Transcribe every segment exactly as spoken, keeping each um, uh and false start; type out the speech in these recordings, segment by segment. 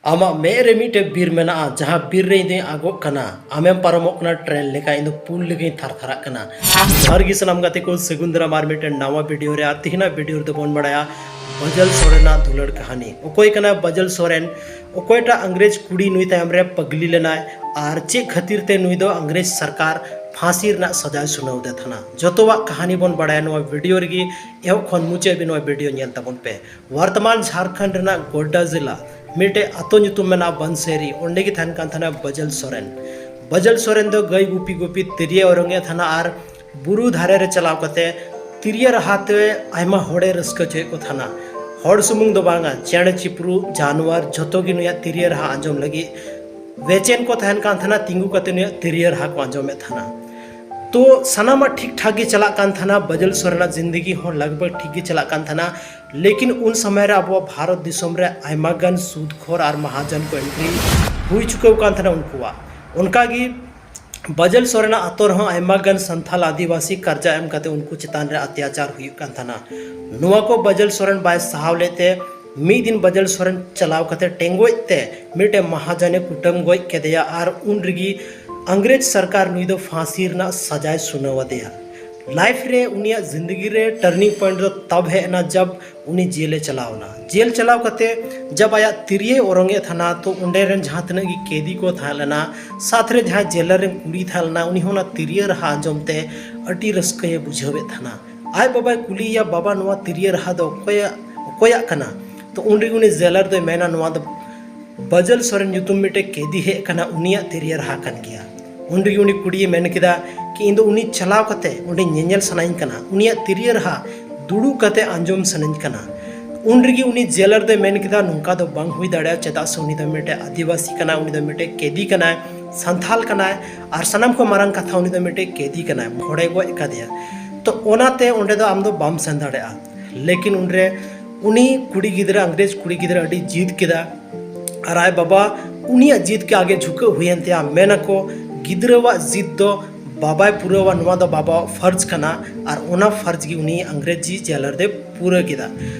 ᱟᱢᱟᱜ ᱢᱮᱫ ᱨᱮ ᱢᱤᱫᱴᱮᱱ ᱵᱤᱨ ᱢᱮᱱᱟᱜᱼᱟ, ᱡᱟᱦᱟᱸ ᱵᱤᱨ ᱨᱮ ᱤᱧ ᱫᱚᱧ ᱟᱜᱚᱜ ᱠᱟᱱᱟ᱾ ᱟᱢᱮᱢ ᱯᱟᱨᱚᱢᱚᱜ ᱠᱟᱱᱟ ᱴᱨᱮᱱ ᱞᱮᱠᱟ, ᱤᱧ ᱫᱚ ᱯᱩᱞ ᱞᱮᱠᱟᱧ ᱛᱷᱟᱨ ᱛᱷᱟᱨᱟᱜ ᱠᱟᱱᱟ᱾ ᱡᱚᱦᱟᱨ ᱜᱮ ᱥᱟᱱᱟᱢ ᱜᱟᱛᱮ ᱠᱚ, ᱥᱟᱹᱜᱩᱱ ᱫᱟᱨᱟᱢ ᱟᱨ ᱢᱤᱫᱴᱮᱱ ᱱᱟᱣᱟ ᱵᱷᱤᱰᱤᱭᱳ ᱨᱮ᱾ ᱟᱨ ᱛᱤᱦᱤᱧᱟᱜ ᱵᱷᱤᱰᱤᱭᱳ ᱨᱮᱫᱚ ᱵᱚᱱ ᱵᱟᱲᱟᱭᱟ ᱵᱟᱡᱟᱞ ᱥᱚᱨᱮᱱᱟᱜ ᱫᱩᱞᱟᱹᱲ ᱠᱟᱹᱦᱱᱤ᱾ ᱚᱠᱚᱭ ᱠᱟᱱᱟᱭ ᱵᱟᱡᱟᱞ ᱥᱚᱨᱮᱱ? ᱚᱠᱚᱭᱴᱟᱜ ᱤᱝᱨᱮᱡᱽ ᱠᱩᱲᱤ ᱱᱩᱭ ᱛᱟᱭᱚᱢ ᱨᱮ ᱯᱟᱜᱽᱞᱤ ᱞᱮᱱᱟᱭ? ᱟᱨ ᱪᱮᱫ ᱠᱷᱟᱹᱛᱤᱨ ᱛᱮ ᱱᱩᱭ ᱫᱚ ᱤᱝᱨᱮᱡᱽ ᱥᱚᱨᱠᱟᱨ ᱯᱷᱟᱸᱥᱤ ᱨᱮᱱᱟᱜ ᱥᱟᱡᱟᱭ ᱥᱩᱱᱟᱹᱣ ᱟᱫᱮ ᱛᱟᱦᱮᱱᱟ? ᱡᱚᱛᱚᱣᱟᱜ ᱠᱟᱹᱦᱱᱤ ᱵᱚᱱ ᱵᱟᱲᱟᱭᱟ ᱱᱚᱣᱟ ᱵᱷᱤᱰᱤᱭᱳ ᱨᱮᱜᱮ᱾ ᱮᱦᱚᱵ ᱠᱷᱚᱱ ᱢᱩᱪᱟᱹᱫ ᱦᱟᱹᱵᱤᱡ ᱱᱚᱣᱟ ᱵᱷᱤᱰᱤᱭᱳ ᱧᱮᱞ ᱛᱟᱵᱚᱱ ᱯᱮ᱾ ᱵᱚᱨᱛᱚᱢᱟᱱ ᱡᱷᱟᱲᱠᱷᱚᱸᱰ ᱨᱮᱱᱟᱜ ᱜᱳᱰᱰᱟ ᱡᱮᱞᱟ ᱢᱤᱫᱴᱮᱡ ᱟᱛᱳ ᱧᱩᱛᱩᱢ ᱢᱮᱱᱟᱜᱼᱟ ᱵᱟᱱᱥᱮᱨᱤ, ᱚᱸᱰᱮ ᱜᱮ ᱛᱟᱦᱮᱱ ᱠᱟᱱ ᱛᱟᱦᱮᱱᱟ ᱵᱟᱡᱟᱞ ᱥᱚᱨᱮᱱ᱾ ᱵᱟᱡᱟᱞ ᱥᱚᱨᱮᱱ ᱫᱚ ᱜᱟᱹᱭ ᱜᱩᱯᱤ ᱜᱩᱯᱤ ᱛᱤᱨᱭᱳ ᱚᱨᱚᱝ ᱮᱫ ᱛᱟᱦᱮᱱᱟ ᱟᱨ ᱵᱩᱨᱩ ᱫᱷᱟᱨᱮ ᱨᱮ ᱪᱟᱞᱟᱣ ᱠᱟᱛᱮ ᱛᱤᱨᱭᱳ ᱨᱟᱦᱟ ᱛᱮ ᱟᱭᱢᱟ ᱦᱚᱲᱮ ᱨᱟᱹᱥᱠᱟᱹ ᱦᱚᱪᱚᱭᱮᱫ ᱠᱚ ᱛᱟᱦᱮᱱᱟ᱾ ᱦᱚᱲ ᱥᱩᱢᱩᱝ ᱫᱚ ᱵᱟᱝᱟ, ᱪᱮᱬᱮ ᱪᱤᱯᱨᱩ, ᱡᱟᱱᱣᱟᱨ ᱡᱷᱚᱛᱚ ᱜᱮ ᱱᱩᱭᱟᱜ ᱛᱤᱨᱭᱳ ᱨᱟᱦᱟ ᱟᱸᱡᱚᱢ ᱞᱟᱹᱜᱤᱫ ᱵᱮᱪᱮᱱ ᱠᱚ ᱛᱟᱦᱮᱱ ᱠᱟᱱ ᱛᱟᱦᱮᱱᱟ, ᱛᱤᱸᱜᱩ ᱠᱟᱛᱮ ᱱᱩᱭᱟᱜ ᱛᱤᱨᱭᱳ ᱨᱟᱦᱟ ᱠᱚ ᱟᱸᱡᱚᱢᱮᱫ ᱛᱟᱦᱮᱱᱟ᱾ ᱛᱚ ᱥᱟᱱᱟᱢᱟᱜ ᱴᱷᱤᱠ ᱴᱷᱟᱠ ᱜᱮ ᱪᱟᱞᱟᱜ ᱠᱟᱱ ᱛᱟᱦᱮᱱᱟ, ᱵᱟᱡᱟᱞ ᱥᱚᱨᱮᱱᱟᱜ ᱡᱤᱱᱫᱮᱜᱤ ᱦᱚᱸ ᱞᱟᱜᱽ ᱵᱷᱟᱜᱽ ᱴᱷᱤᱠ ᱜᱮ ᱪᱟᱞᱟᱜ ᱠᱟᱱ ᱛᱟᱦᱮᱱᱟ᱾ ᱞᱮᱠᱤᱱ ᱩᱱ ᱥᱚᱢᱚᱭ ᱨᱮ ᱟᱵᱚᱣᱟᱜ ᱵᱷᱟᱨᱚᱛ ᱫᱤᱥᱚᱢ ᱨᱮ ᱟᱭᱢᱟ ᱜᱟᱱ ᱥᱩᱫᱽᱠᱷᱳᱨ ᱟᱨ ᱢᱟᱦᱟᱡᱚᱱ ᱠᱚ ᱮᱱᱴᱨᱤ ᱦᱩᱭ ᱪᱩᱠᱟᱹᱣ ᱠᱟᱱ ᱛᱟᱦᱮᱱᱟ ᱩᱱᱠᱩᱣᱟᱜ᱾ ᱚᱱᱠᱟᱜᱮ ᱵᱟᱡᱟᱞ ᱥᱚᱨᱮᱱᱟᱜ ᱟᱛᱳ ᱨᱮᱦᱚᱸ ᱟᱭᱢᱟ ᱜᱟᱱ ᱥᱟᱱᱛᱷᱟᱞ ᱟᱹᱫᱤᱵᱟᱹᱥᱤ ᱠᱟᱨᱡᱟ ᱮᱢ ᱠᱟᱛᱮ ᱩᱱᱠᱩ ᱪᱮᱛᱟᱱ ᱨᱮ ᱚᱛᱛᱟᱪᱟᱨ ᱦᱩᱭᱩᱜ ᱠᱟᱱ ᱛᱟᱦᱮᱱᱟ᱾ ᱱᱚᱣᱟ ᱠᱚ ᱵᱟᱡᱟᱞ ᱥᱚᱨᱮᱱ ᱵᱟᱭ ᱥᱟᱦᱟᱣ ᱞᱮᱫ ᱛᱮ ᱢᱤᱫ ᱫᱤᱱ ᱵᱟᱡᱟᱞ ᱥᱚᱨᱮᱱ ᱪᱟᱞᱟᱣ ᱠᱟᱛᱮ ᱴᱮᱸᱜᱚᱡ ᱛᱮ ᱢᱤᱫᱴᱮᱱ ᱢᱟᱦᱟᱡᱚᱱᱮ ᱠᱩᱴᱟᱹᱢ ᱜᱚᱡ ᱠᱮᱫᱮᱭᱟ ᱟᱨ ᱩᱱ ᱨᱮᱜᱮ ᱤᱝᱨᱮᱡᱽ ᱥᱚᱨᱠᱟᱨ ᱱᱩᱭ ᱫᱚ ᱯᱷᱟᱸᱥᱤ ᱨᱮᱱᱟᱜ ᱥᱟᱡᱟᱭ ᱥᱩᱱᱟᱹᱣ ᱟᱫᱮᱭᱟ᱾ ᱞᱟᱭᱤᱯᱷ ᱨᱮ ᱩᱱᱤᱭᱟᱜ ᱡᱤᱱᱫᱮᱜᱤ ᱨᱮ ᱴᱟᱨᱱᱤᱝ ᱯᱚᱭᱮᱱᱴ ᱫᱚ ᱛᱟᱵ ᱦᱮᱡ ᱮᱱᱟ, ᱡᱟᱵ ᱩᱱᱤ ᱡᱮᱞᱮ ᱪᱟᱞᱟᱣ ᱮᱱᱟ᱾ ᱡᱮᱞ ᱪᱟᱞᱟᱣ ᱠᱟᱛᱮ ᱡᱟᱵ ᱟᱭᱟᱜ ᱛᱤᱨᱭᱳᱭ ᱚᱨᱚᱝ ᱮᱫ ᱛᱟᱦᱮᱱᱟ, ᱛᱚ ᱚᱸᱰᱮ ᱨᱮᱱ ᱡᱟᱦᱟᱸ ᱛᱤᱱᱟᱹᱜ ᱜᱮ ᱠᱮᱫᱤ ᱠᱚ ᱛᱟᱦᱮᱸ ᱞᱮᱱᱟ, ᱥᱟᱛ ᱨᱮ ᱡᱟᱦᱟᱸᱭ ᱡᱮᱞᱟᱨ ᱨᱮᱱ ᱠᱩᱲᱤ ᱛᱟᱦᱮᱸ ᱞᱮᱱᱟ, ᱩᱱᱤ ᱦᱚᱸ ᱚᱱᱟ ᱛᱤᱨᱭᱳ ᱨᱟᱦᱟ ᱟᱸᱡᱚᱢ ᱛᱮ ᱟᱹᱰᱤ ᱨᱟᱹᱥᱠᱟᱹᱭᱮ ᱵᱩᱡᱷᱟᱹᱣᱮᱫ ᱛᱟᱦᱮᱱᱟ᱾ ᱟᱡ ᱵᱟᱵᱟᱭ ᱠᱩᱞᱤᱭᱮᱭᱟ, "ᱵᱟᱵᱟ, ᱱᱚᱣᱟ ᱛᱤᱨᱭᱳ ᱨᱟᱦᱟ ᱫᱚ ᱚᱠᱚᱭᱟᱜ, ᱚᱠᱚᱭᱟᱜ ᱠᱟᱱᱟ?" ᱛᱚ ᱩᱱ ᱨᱮᱜᱮ ᱩᱱᱤ ᱡᱮᱞᱟᱨ ᱫᱚᱭ ᱢᱮᱱᱟ, "ᱱᱚᱣᱟ ᱫᱚ ᱵᱟᱡᱟᱞ ᱥᱚᱨᱮᱱ ᱧᱩᱛᱩᱢ ᱢᱤᱫᱴᱮᱡ ᱠᱮᱫᱤ ᱦᱮᱡ ᱟᱠᱟᱱᱟ, ᱩᱱᱤᱭᱟᱜ ᱛᱤᱨᱭᱳ ᱨᱟᱦᱟ ᱠᱟᱱ ᱜᱮᱭᱟ᱾" ᱩᱱ ᱨᱮᱜᱮ ᱩᱱᱤ ᱠᱩᱲᱤᱭᱮ ᱢᱮᱱ ᱠᱮᱫᱟ ᱠᱤ, "ᱤᱧ ᱫᱚ ᱩᱱᱤ ᱪᱟᱞᱟᱣ ᱠᱟᱛᱮ ᱚᱸᱰᱮ ᱧᱮᱧᱮᱞ ᱥᱟᱱᱟᱧ ᱠᱟᱱᱟ, ᱩᱱᱤᱭᱟᱜ ᱛᱤᱨᱭᱳ ᱨᱟᱦᱟ ᱫᱩᱲᱩᱵ ᱠᱟᱛᱮ ᱟᱸᱡᱚᱢ ᱥᱟᱱᱟᱧ ᱠᱟᱱᱟ᱾" ᱩᱱ ᱨᱮᱜᱮ ᱩᱱᱤ ᱡᱮᱞᱟᱨ ᱫᱚᱭ ᱢᱮᱱ ᱠᱮᱫᱟ, "ᱱᱚᱝᱠᱟ ᱫᱚ ᱵᱟᱝ ᱦᱩᱭ ᱫᱟᱲᱮᱭᱟᱜᱼᱟ, ᱪᱮᱫᱟᱜ ᱥᱮ ᱩᱱᱤ ᱫᱚ ᱢᱤᱫᱴᱮᱡ ᱟᱹᱫᱤᱵᱟᱹᱥᱤ ᱠᱟᱱᱟᱭ, ᱩᱱᱤ ᱫᱚ ᱢᱤᱫᱴᱮᱡ ᱠᱮᱫᱤ ᱠᱟᱱᱟᱭ, ᱥᱟᱱᱛᱷᱟᱞ ᱠᱟᱱᱟᱭ, ᱟᱨ ᱥᱟᱱᱟᱢ ᱠᱷᱚᱱ ᱢᱟᱨᱟᱝ ᱠᱟᱛᱷᱟ, ᱩᱱᱤ ᱫᱚ ᱢᱤᱫᱴᱮᱡ ᱠᱮᱫᱤ ᱠᱟᱱᱟᱭ, ᱦᱚᱲᱮ ᱜᱚᱡ ᱟᱠᱟᱫᱮᱭᱟ᱾ ᱛᱚ ᱚᱱᱟᱛᱮ ᱚᱸᱰᱮ ᱫᱚ ᱟᱢ ᱫᱚ ᱵᱟᱢ ᱥᱮᱱ ᱫᱟᱲᱮᱭᱟᱜᱼᱟ᱾" ᱞᱮᱠᱤᱱ ᱩᱱᱨᱮ ᱩᱱᱤ ᱠᱩᱲᱤ ᱜᱤᱫᱽᱨᱟᱹ, ᱤᱝᱨᱮᱡᱽ ᱠᱩᱲᱤ ᱜᱤᱫᱽᱨᱟᱹ ᱟᱹᱰᱤ ᱡᱤᱫ ᱠᱮᱫᱟ᱾ ᱟᱨ ᱟᱡ ᱵᱟᱵᱟ ᱩᱱᱤᱭᱟᱜ ᱡᱤᱫ ᱜᱮ ᱟᱜᱮ ᱡᱷᱩᱠᱟᱹᱜ ᱦᱩᱭᱮᱱ ᱛᱟᱭᱟ᱾ ᱢᱮᱱᱟᱠᱚ, ᱜᱤᱫᱽᱨᱟᱹᱣᱟᱜ ᱡᱤᱫ ᱫᱚ ᱵᱟᱵᱟᱭ ᱯᱩᱨᱟᱹᱣᱟ, ᱱᱚᱣᱟ ᱫᱚ ᱵᱟᱵᱟᱣᱟᱜ ᱯᱷᱟᱨᱡᱽ ᱠᱟᱱᱟ᱾ ᱟᱨ ᱚᱱᱟ ᱯᱷᱟᱨᱡᱽ ᱜᱮ ᱩᱱᱤ ᱤᱝᱨᱮᱡᱤ ᱡᱮᱞᱟᱨ ᱫᱚᱭ ᱯᱩᱨᱟᱹ ᱠᱮᱫᱟ᱾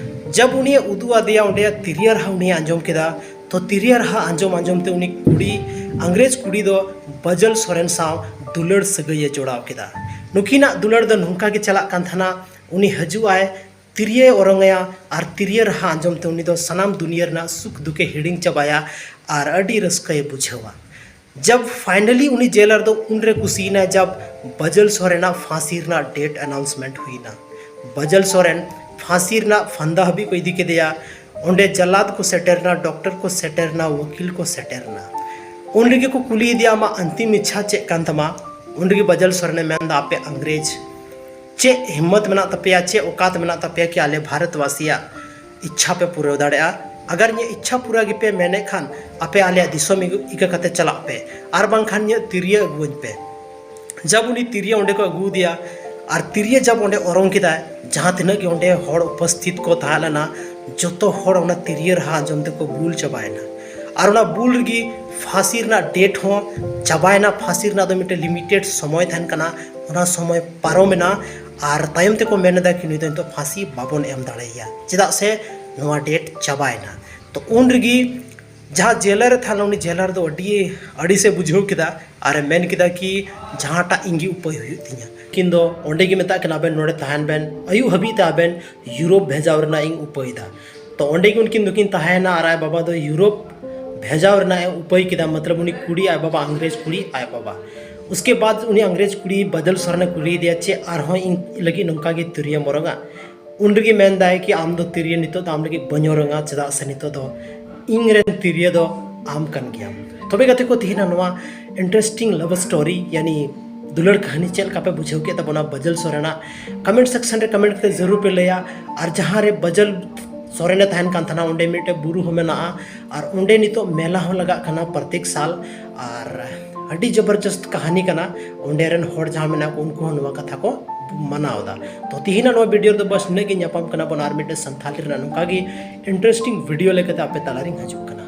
ᱡᱟᱵ ᱩᱱᱤᱭᱟᱜ ᱩᱫᱩᱜ ᱟᱫᱮᱭᱟ, ᱚᱸᱰᱮᱭᱟᱜ ᱛᱤᱨᱭᱳ ᱨᱟᱦᱟ ᱩᱱᱤᱭ ᱟᱸᱡᱚᱢ ᱠᱮᱫᱟ, ᱛᱚ ᱛᱤᱨᱭᱳ ᱨᱟᱦᱟ ᱟᱸᱡᱚᱢ ᱟᱸᱡᱚᱢ ᱛᱮ ᱩᱱᱤ ᱠᱩᱲᱤ, ᱤᱝᱨᱮᱡᱽ ᱠᱩᱲᱤ ᱫᱚ ᱵᱟᱡᱟᱞ ᱥᱚᱨᱮᱱ ᱥᱟᱶ ᱫᱩᱞᱟᱹᱲ ᱥᱟᱹᱜᱟᱹᱭᱮ ᱡᱚᱲᱟᱣ ᱠᱮᱫᱟ᱾ ᱱᱩᱠᱤᱱᱟᱜ ᱫᱩᱞᱟᱹᱲ ᱫᱚ ᱱᱚᱝᱠᱟ ᱜᱮ ᱪᱟᱞᱟᱜ ᱠᱟᱱ ᱛᱟᱦᱮᱱᱟ᱾ ᱩᱱᱤ ᱦᱤᱡᱩᱜ ᱟᱭ, ᱛᱤᱨᱭᱳᱭ ᱚᱨᱚᱝ ᱟᱭᱟ ᱟᱨ ᱛᱤᱨᱭᱳ ᱨᱟᱦᱟ ᱟᱸᱡᱚᱢ ᱛᱮ ᱩᱱᱤ ᱫᱚ ᱥᱟᱱᱟᱢ ᱫᱩᱱᱤᱭᱟᱹ ᱨᱮᱱᱟᱜ ᱥᱩᱠ ᱫᱩᱠᱮ ᱦᱤᱲᱤᱧ ᱪᱟᱵᱟᱭᱟ ᱟᱨ ᱟᱹᱰᱤ ᱨᱟᱹᱥᱠᱟᱹᱭ ᱵᱩᱡᱷᱟᱹᱣᱟ᱾ ᱡᱟᱵ finally ᱩᱱᱤ ᱡᱮᱞᱟᱨ ᱫᱚ ᱩᱱᱨᱮ ᱠᱩᱥᱤᱭᱮᱱᱟ, ᱡᱟᱵ ᱵᱟᱡᱟᱞ ᱥᱚᱨᱮᱱᱟᱜ ᱯᱷᱟᱸᱥᱤ ᱨᱮᱱᱟᱜ date announcement ᱦᱩᱭᱱᱟ᱾ ᱵᱟᱡᱟᱞ ᱥᱚᱨᱮᱱ ᱯᱷᱟᱸᱥᱤ ᱨᱮᱱᱟᱜ ᱯᱷᱟᱱᱫᱟ ᱦᱟᱹᱵᱤᱡ ᱠᱚ ᱤᱫᱤ ᱠᱮᱫᱮᱭᱟ᱾ ᱚᱸᱰᱮ ᱡᱟᱞᱟᱫ ᱠᱚ ᱥᱮᱴᱮᱨᱱᱟ, ᱰᱚᱠᱴᱚᱨ ᱠᱚ ᱥᱮᱴᱮᱨᱱᱟ, ᱣᱟᱹᱠᱤᱞ ᱠᱚ ᱥᱮᱴᱮᱨᱱᱟ᱾ ᱩᱱ ᱨᱮᱜᱮ ᱠᱚ ᱠᱩᱞᱤᱭᱮᱫᱮᱭᱟ, "ᱟᱢᱟᱜ ᱟᱱᱛᱤᱢ ᱤᱪᱪᱷᱟ ᱪᱮᱫ ᱠᱟᱱ ᱛᱟᱢᱟ?" ᱩᱱ ᱨᱮᱜᱮ ᱵᱟᱡᱟᱞ ᱥᱚᱨᱮᱱᱮ ᱢᱮᱱᱫᱟ, "ᱟᱯᱮ ᱤᱝᱨᱮᱡᱽ, ᱪᱮᱫ ᱦᱤᱢᱢᱚᱛ ᱢᱮᱱᱟᱜ ᱛᱟᱯᱮᱭᱟ, ᱪᱮᱫ ᱚᱠᱟᱛ ᱢᱮᱱᱟᱜ ᱛᱟᱯᱮᱭᱟ ᱠᱤ ᱟᱞᱮ ᱵᱷᱟᱨᱚᱛᱵᱟᱥᱤᱭᱟᱜ ᱤᱪᱪᱷᱟ ᱯᱮ ᱯᱩᱨᱟᱹᱣ ᱫᱟᱲᱮᱭᱟᱜᱼᱟ? ᱟᱜᱟᱨ ᱤᱧᱟᱹᱜ ᱤᱪᱪᱷᱟ ᱯᱩᱨᱟᱹ ᱜᱮᱯᱮ ᱢᱮᱱᱮᱫ ᱠᱷᱟᱱ, ᱟᱯᱮ ᱟᱞᱮᱭᱟᱜ ᱫᱤᱥᱚᱢ ᱤᱠᱟᱹ ᱠᱟᱛᱮ ᱪᱟᱞᱟᱜ ᱯᱮ, ᱟᱨ ᱵᱟᱝᱠᱷᱟᱱ ᱤᱧᱟᱹᱜ ᱛᱤᱨᱭᱳ ᱟᱹᱜᱩᱣᱟᱹᱧ ᱯᱮ᱾" ᱡᱟᱵ ᱩᱱᱤ ᱛᱤᱨᱭᱳ ᱚᱸᱰᱮ ᱠᱚ ᱟᱹᱜᱩ ᱟᱫᱮᱭᱟ, ᱟᱨ ᱛᱤᱨᱭᱳ ᱡᱟᱵ ᱚᱸᱰᱮ ᱚᱨᱚᱝ ᱠᱮᱫᱟᱭ, ᱡᱟᱦᱟᱸ ᱛᱤᱱᱟᱹᱜ ᱜᱮ ᱚᱸᱰᱮ ᱦᱚᱲ ᱩᱯᱚᱥᱛᱷᱤᱛ ᱠᱚ ᱛᱟᱦᱮᱸ ᱞᱮᱱᱟ, ᱡᱚᱛᱚ ᱦᱚᱲ ᱚᱱᱟ ᱛᱤᱨᱭᱳ ᱨᱟᱦᱟ ᱟᱸᱡᱚᱢ ᱛᱮᱠᱚ ᱵᱩᱞ ᱪᱟᱵᱟᱭᱮᱱᱟ᱾ ᱟᱨ ᱚᱱᱟ ᱵᱩᱞ ᱨᱮᱜᱮ ᱯᱷᱟᱸᱥᱤ ᱨᱮᱱᱟᱜ date ᱦᱚᱸ ᱪᱟᱵᱟᱭᱮᱱᱟ᱾ ᱯᱷᱟᱸᱥᱤ ᱨᱮᱱᱟᱜ ᱫᱚ ᱢᱤᱫᱴᱮᱱ limited ᱥᱚᱢᱚᱭ ᱛᱟᱦᱮᱱ ᱠᱟᱱᱟ, ᱚᱱᱟ ᱥᱚᱢᱚᱭ ᱯᱟᱨᱚᱢᱮᱱᱟ᱾ ᱟᱨ ᱛᱟᱭᱚᱢ ᱛᱮᱠᱚ ᱢᱮᱱ ᱮᱫᱟ ᱠᱤ ᱱᱩᱭ ᱫᱚ ᱱᱤᱛᱚᱜ ᱯᱷᱟᱸᱥᱤ ᱵᱟᱵᱚᱱ ᱮᱢ ᱫᱟᱲᱮᱭᱟᱭᱟ, ᱪᱮᱫᱟᱜ ᱥᱮ ᱱᱚᱣᱟ date ᱪᱟᱵᱟᱭᱮᱱᱟ᱾ ᱛᱚ ᱩᱱ ᱨᱮᱜᱮ ᱡᱟᱦᱟᱸ ᱡᱮᱞᱟᱨ ᱮ ᱛᱟᱦᱮᱸ ᱞᱮᱱᱟ, ᱩᱱᱤ ᱡᱮᱞᱟᱨ ᱫᱚ ᱟᱹᱰᱤ ᱟᱹᱲᱤᱥᱮ ᱵᱩᱡᱷᱟᱹᱣ ᱠᱮᱫᱟ ᱟᱨ ᱮ ᱢᱮᱱ ᱠᱮᱫᱟ ᱠᱤ ᱡᱟᱦᱟᱸᱴᱟᱜ ᱤᱧ ᱜᱮ ᱩᱯᱟᱹᱭ ᱦᱩᱭᱩᱜ ᱛᱤᱧᱟ᱾ ᱩᱱᱠᱤᱱ ᱫᱚ ᱚᱸᱰᱮ ᱜᱮ ᱢᱮᱛᱟᱜ ᱠᱤᱱᱟ, "ᱟᱵᱮᱱ ᱱᱚᱰᱮ ᱛᱟᱦᱮᱱ ᱵᱮᱱ, ᱟᱹᱭᱩᱵ ᱦᱟᱹᱵᱤᱡ ᱛᱮ ᱟᱵᱮᱱ ᱤᱭᱩᱨᱳᱯ ᱵᱷᱮᱡᱟᱣ ᱨᱮᱱᱟᱜ ᱤᱧ ᱩᱯᱟᱹᱭ ᱫᱟ᱾" ᱛᱚ ᱚᱸᱰᱮ ᱜᱮ ᱩᱱᱠᱤᱱ ᱫᱚᱠᱤᱱ ᱛᱟᱦᱮᱸᱭᱮᱱᱟ ᱟᱨ ᱟᱡ ᱵᱟᱵᱟ ᱫᱚ ᱤᱭᱩᱨᱳᱯ ᱵᱷᱮᱡᱟᱣ ᱨᱮᱱᱟᱜ ᱮ ᱩᱯᱟᱹᱭ ᱠᱮᱫᱟ, ᱢᱚᱛᱞᱚᱵ ᱩᱱᱤ ᱠᱩᱲᱤ ᱟᱡ ᱵᱟᱵᱟ, ᱤᱝᱨᱮᱡᱽ ᱠᱩᱲᱤ ᱟᱡ ᱵᱟᱵᱟ᱾ ᱩᱥᱠᱮ ᱵᱟᱫ ᱩᱱᱤ ᱤᱝᱨᱮᱡᱽ ᱠᱩᱲᱤ ᱵᱟᱫᱚᱞ ᱥᱚᱨᱮᱱᱮ ᱠᱩᱞᱤᱭᱮᱫᱮᱭᱟ, "ᱪᱮᱫ ᱟᱨᱦᱚᱸ ᱤᱧ ᱞᱟᱹᱜᱤᱫ ᱱᱚᱝᱠᱟ ᱜᱮ ᱛᱤᱨᱭᱳᱢ ᱚᱨᱚᱝᱟ?" ᱩᱱ ᱨᱮᱜᱮ ᱢᱮᱱᱫᱟᱭ ᱠᱤ, "ᱟᱢ ᱫᱚ ᱛᱤᱨᱭᱳ ᱱᱤᱛᱚᱜ ᱫᱚ ᱟᱢ ᱞᱟᱹᱜᱤᱫ ᱵᱟᱹᱧ ᱚᱨᱚᱝᱟ, ᱪᱮᱫᱟᱜ ᱥᱮ ᱱᱤᱛᱚᱜ ᱫᱚ ᱤᱧ ᱨᱮᱱ ᱛᱤᱨᱭᱳ ᱫᱚ ᱟᱢ ᱠᱟᱱ ᱜᱮᱭᱟᱢ᱾" ᱛᱚᱵᱮ ᱜᱟᱛᱮ ᱠᱚ, ᱛᱮᱦᱮᱧᱟᱜ ᱱᱚᱣᱟ interesting love story, ᱭᱟᱱᱤ ᱫᱩᱞᱟᱹᱲ ᱠᱟᱹᱦᱱᱤ ᱪᱮᱫ ᱞᱮᱠᱟ ᱯᱮ ᱵᱩᱡᱷᱟᱹᱣ ᱠᱮᱫ ᱛᱟᱵᱚᱱᱟ ᱵᱟᱡᱟᱞ ᱥᱚᱨᱮᱱᱟᱜ? Comment section ᱨᱮ comment ᱠᱟᱛᱮ ᱡᱟᱹᱨᱩᱲ ᱯᱮ ᱞᱟᱹᱭᱟ᱾ ᱟᱨ ᱡᱟᱦᱟᱸ ᱨᱮ ᱵᱟᱡᱟᱞ ᱥᱚᱨᱮᱱᱮ ᱛᱟᱦᱮᱱ ᱠᱟᱱ ᱛᱟᱦᱮᱱᱟ, ᱚᱸᱰᱮ ᱢᱤᱫᱴᱮᱡ ᱵᱩᱨᱩ ᱦᱚᱸ ᱢᱮᱱᱟᱜᱼᱟ, ᱟᱨ ᱚᱸᱰᱮ ᱱᱤᱛᱚᱜ ᱢᱮᱞᱟ ᱦᱚᱸ ᱞᱟᱜᱟᱜ ᱠᱟᱱᱟ ᱯᱨᱚᱛᱮᱠ ᱥᱟᱞ᱾ ᱟᱨ ᱟᱹᱰᱤ ᱡᱚᱵᱚᱨᱡᱚᱥᱛ ᱠᱟᱹᱦᱱᱤ ᱠᱟᱱᱟ᱾ ᱚᱸᱰᱮ ᱨᱮᱱ ᱦᱚᱲ ᱡᱟᱦᱟᱸ ᱢᱮᱱᱟᱜ ᱠᱚ, ᱩᱱᱠᱩ ᱦᱚᱸ ᱱᱚᱣᱟ ᱠᱟᱛᱷᱟ ᱠᱚ ᱢᱟᱱᱟᱣ ᱮᱫᱟ᱾ ᱛᱚ ᱛᱤᱦᱤᱧᱟᱜ ᱱᱚᱣᱟ video ᱨᱮᱫᱚ ᱵᱟᱥ ᱱᱤᱱᱟᱹᱜ ᱜᱮ᱾ ᱧᱟᱯᱟᱢ ᱠᱟᱱᱟ ᱵᱚᱱ ᱟᱨ ᱢᱤᱫᱴᱮᱱ ᱥᱟᱱᱛᱷᱟᱞᱤ ᱨᱮᱱᱟᱜ ᱱᱚᱝᱠᱟ ᱜᱮ interesting video ᱞᱮᱠᱟᱛᱮ ᱟᱯᱮ ᱛᱟᱞᱟᱨᱤᱧ ᱦᱤᱡᱩᱜ ᱠᱟᱱᱟ᱾